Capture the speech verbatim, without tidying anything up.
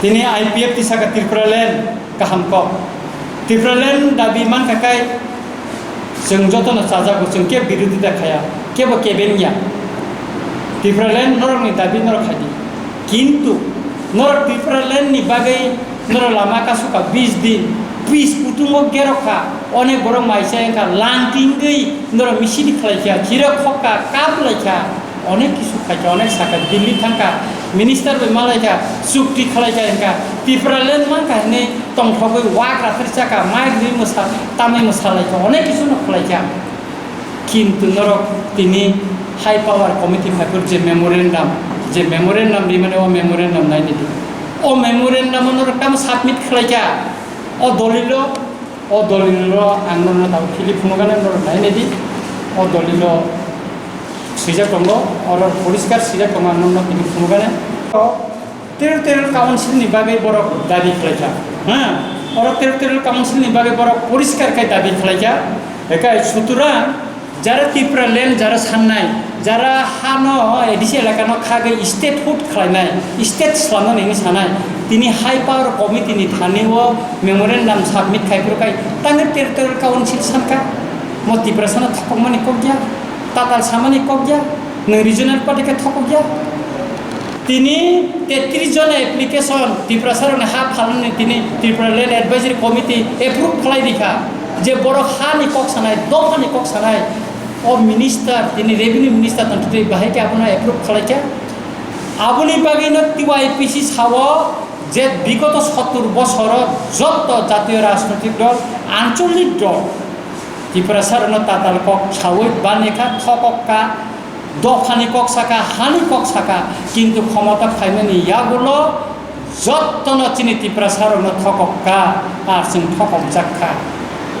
Tini I P F T saka Tipraland kaham kok. Tipraland dabi mankha kai chwng jotono chajago, chwng kebo birodita khaya, kebo keben ya. Tipraland norokni dabi norok khaidi. Kintu norok Tipraland ni bagwi norok lama kasuka bis din, bis kutungo gerokha, onek borok maisa wngkha, langtingwi norok misini khlaikha, chirok khokka, kap laikha. Onek kisu khaikha, onek sakha, Delhi thangkha, minister bai malaikha, chukti khalaikha, wngkha Tipraland mankha hinwi tongthogwi wagra phirchakha, mic rwi mwsa, tamwi mwsalaikha, onek kisu no khalaikha. Kintu norok tini high power committee phaiphuru je memorandum, je memorandum rimani o memorandum nainidi. O memorandum o norok tamo submit khalaikha, o dolilo O dolilo ang nono tamo philip phunukgana norok nainidi. O dolilo swijak tongo, oro poriskar swijak tongo, ang nono tini phunukgana. Territorial Council ni bagwi borok dabi khlaikha. Ha? Oro Territorial Council ni bagwi borok poriskar khe dabi khlaikha. Ekai suturang jara Tipraland, jara sannai, jara hano A D C elakano khagwi statehood khlainai, state slamnani hinwi sanai, tini high power committee ni thani o memorandum submit khai phuru khai tangwi Territorial Council sankha, mo Tiprasano thokokmani kokya, tatal samani kokya, nwng regional party khe thokokya. Tini tetris jona application Tiprasarokni ha phalnani tini Tripura Land Advisory Committee approve khlai rikha, je borok hani kok sanai, dophani kok sanai, o minister, tini revenue minister tongthai bahai khe abono approve khlaikha. Aboni bagwino T Y P C sao je bigoto sottur bosoro jotto jatiyo rajnoitik dol, ancholik dol, Tiprasarokno tatal kok saui banikha, thokokka, dophani kok saka, hani kok saka, kintu khomota phaimani yagulo jottono chini Tiprasarokno thokokka, ar chwng thokokjakha.